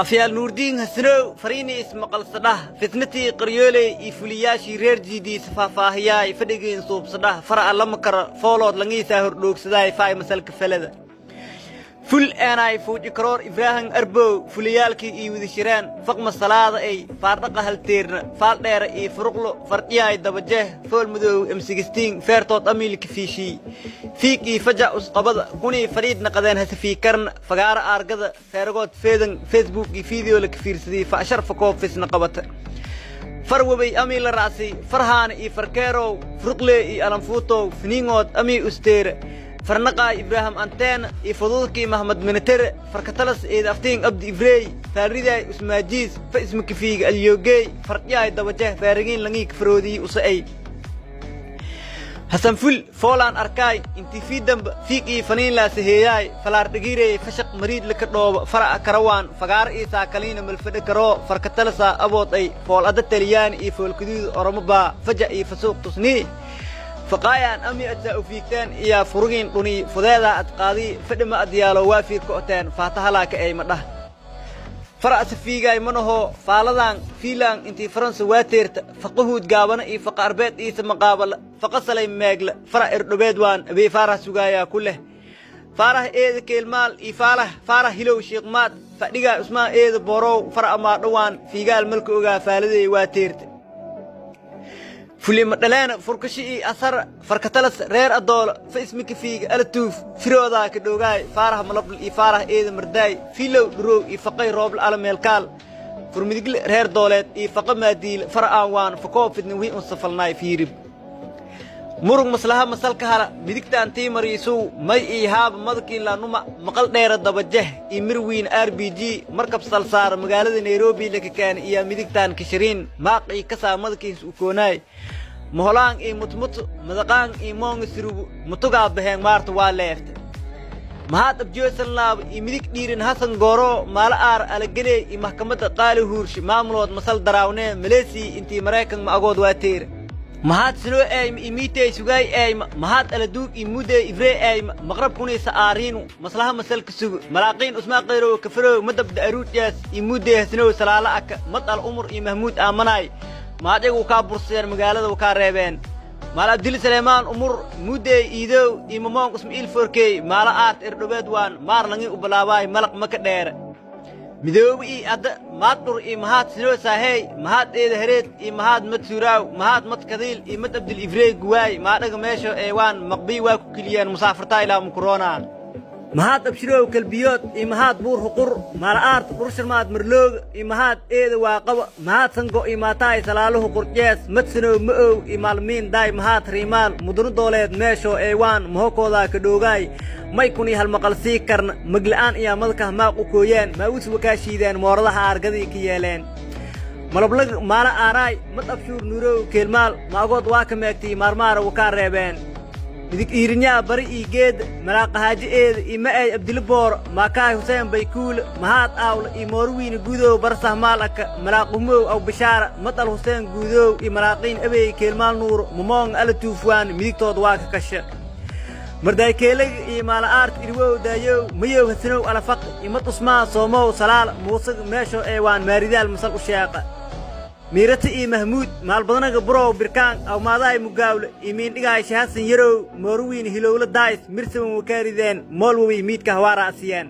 Afyaal Nuurdiin Hasanow fariinii ismaqalsadhah fitnatii qaryooley iyo fuliyaashii reer jiidiisa faahfaahiyaay fadhigiin suubsadhah fara'a lama kara foolood langiisaa hordhoogsadaay faay masalka felada ful eenaay fuuji karoor Ibraahin Arbow fuliyaalkii iyo wadashiraan faqma salaada ay faardhaqa halteerna faaldheera iyo furuqlo fardhiyaay dabajeh fool madow emsigistiin feertood amiilka fiishii fiig iyo fajac usqabada kunii fadhiid naqadeen hasafiikarna fagaara aargada feeragood feedan Facebook iyo fiideo la kafiirsadii fa'shar fakoofisna qabata farwabay amii la ra'say farhaana iyo farkeerow furuqlee iyo alanfuutow finiingood amii usteera farnaqaay Ibraahim Anteena iyo fududkii Mahmad Minatere farkatalas eeda aftiin Abdi Ifreey faaridaay Usmaajiis fa ismakafiiga alyogeey fardhiyaay dabajeh faarigiin langii kafaroodii usa'ay Hasan Ful foolaan arkaay intii fii damba fiig iyo faniin laasaheeyaay falaar dhagiireey fashaq mariid laka dhooba fara'a karawaan fagaara iyo saakaliina malfadha karoo farkatalasaa abood ay fool adda Talyaani iyo foolkaduuda Oromo baa faja iyo fasuuq tusnii faqaayaan ami adsaa u fiigteen iyaa furugiin dhunii fudeedaa ad qaadii fadhima ad yaalo waa fiirka oteen faatahalaaka eyma dhah fara'sa fiigaay manahoo faaladaan fiilaan intii Faransa waa teerta faqahuud gaabana iyo faqa arbeed iisa maqaabala faqa salay meegla fara erdhobeed waan abey faarah sugaayaa ku leh faarah eeda keelmaal iyo faalah faarah hilow shiiqmaad fadhigaa Usmaan eeda boorow fara amaadhowaan fiigaal malka ogaa faaladeey waa teerta fulima dhaleena furkashi iyo asar farkatalas reer adoola fa ismika fiiga alatuuf firoodaa ka dhoogaay faarah malabl iyo faarah eeda mardaay fiilow dhurow iyo faqay roobla ala meelkaal furmidigle reer dooleed iyo faqa maadiila fara aan waan fakoo fidna wii un safalnaay fiirib murug maslaha masalka hala midigtaan tii mariisuu may ii haaba madakiin laanuma maqal dheera dabajeh iyo mirwiin RPG markab salsaara magaalada Nairobi laka kaani iyo midigtaan kishiriin maaq ii kasaa madakiins u koonaay moholaan iyo mutmutu madaqaan iyo moonga sirubu mutugaa baheen maarta waa leefta mahaad abjoosan laaba iyo midig dhiirin Hasan Gooro maala aar alageley iyo maxkamadda qaali huurshe maamulood masal daraawnee Maleesii intii Maraykan ma agood waa teera mahaad sinoo eeyma iyo miitey sugaay eeyma mahaad aladuug iyo muudey ifree eeyma maqrab kuniisa aariinu maslaha masalka sugu malaaqiin Usmaa Qayrow kafarow madabda aruudyaas iyo muudey hasinow salaala aka mad al umur iyo Mahmuud aamanaay maadyagu kaa bursadeen magaalada kaa reebeen maal Abdili Saleymaan umur muudey iidow iyo mamoon Ismaiil Foorkey maala aart erdhobeed waan maar langii u balaabaay malaq maka dheere midoobe ii adda maad dhur iyo mahaad sinoo saahey mahaad eeda hareed iyo mahaad mad suuraaw mahaad mad kadiil iyo mad Abdil Ifreey guwaay maadhaga meesho eewaan maqbii waa ku keliyeen musaafartaa ilaa mukuroona mahaad abshirow kalbiyood iyo mahaad buur huqur maala aart dhurshirmaad marlooga iyo mahaad eeda waaqaba mahaad sango iyo maataay salaaluhu qurjees madsanow ma'ow iyo maalmiin daay mahaad riimaal mudano dooleed meeshoo eewaan mahokoodaa ka dhoogaay may kunii halmaqal sii karna magla'aan iyaa madkah maaq u kooyeen maawis wakaa shiideen mooradaha aargadii ka yeeleen malablag maala aaraay mad abshuur nuurow keelmaal ma agood waa ka meegtii maarmaara wakaa reebeen midig iirinyaa bari ii geeda malaaqahaaji eeda iyo ma'ay Abdili Booro maakaay Huseen Baykuule mahaad aawla iyo mooruwiina guudow barsah maal aka malaaqumow aw Bishaara madal Huseen Guudow iyo malaaqiin abeey keelmaal nuuro mamoonga ala tuufwaan midigtood waa ka kasha mardaykeelaga iyo maala aart irwow daayow mayow hasanow alafaq iyo mad Usmaan soomow salaala muusaga meesho eewaan maaridaal masal u sheeqa miirata iyo Mahmuud maalbadanaga burow birkaan awmaadaay mugaawle iyo miindhigaay Shahasan Yarow mooruwiin hilowla daayis mirsaban wakaarideen moolwawey miidka hawaara asiyeen.